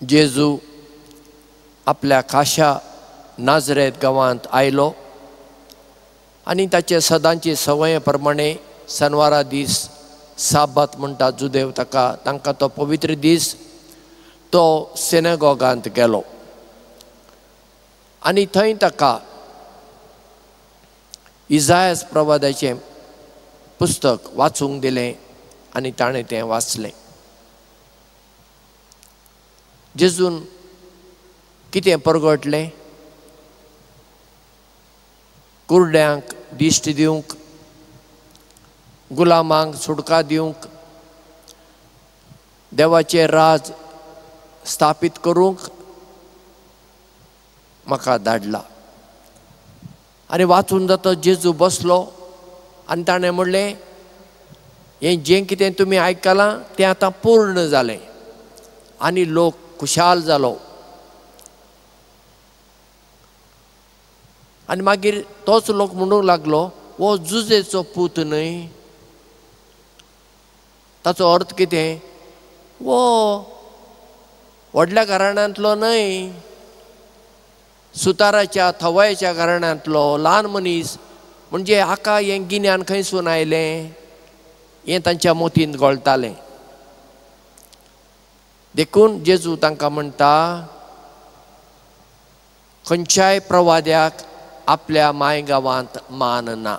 जेजू आपल्या खाशा नाजरेत गांवांत आयलो आनी ताचे सदांची संवये प्रमाणे सनवारा दीस साबात म्हणटा जुदेव ताका तांकां तो पवित्र दीस तो सिनेगॉगांत गेलो आनी थंय ताका इजायस प्रवादाचें पुस्तक वाचूंक दिलें आनी ताणें तें वाचलें. जेजून कितें परगटलें? कुरड्यांक दिश्ट दिवंक, गुलामांक सुटका दिवंक, देवाचें राज स्थापीत करूंक म्हाका धाडला. आनी वाचून जाता जेजू बसलो आनी ताणें म्हणलें, हें जें कितें तुमी आयकलां तें आतां पूर्ण जालें. आनी लोक खुशाल जालो. आनी मागीर तोच लोक म्हणूंक लागलो, हो जुजेचो पूत न्हय? ताचो अर्थ कितें? हो व्हडल्या घराण्यांतलो न्हय, सुताराच्या थवयाच्या घराण्यांतलो ल्हान मनीस, म्हणजे हाका हें गिन्यान खंयसून आयलें? हें तांच्या मोतींत घोळटालें. देखून जेजू तांकां म्हणटा, खंयच्याय प्रवाद्याक आपल्या माय गांवांत मान ना.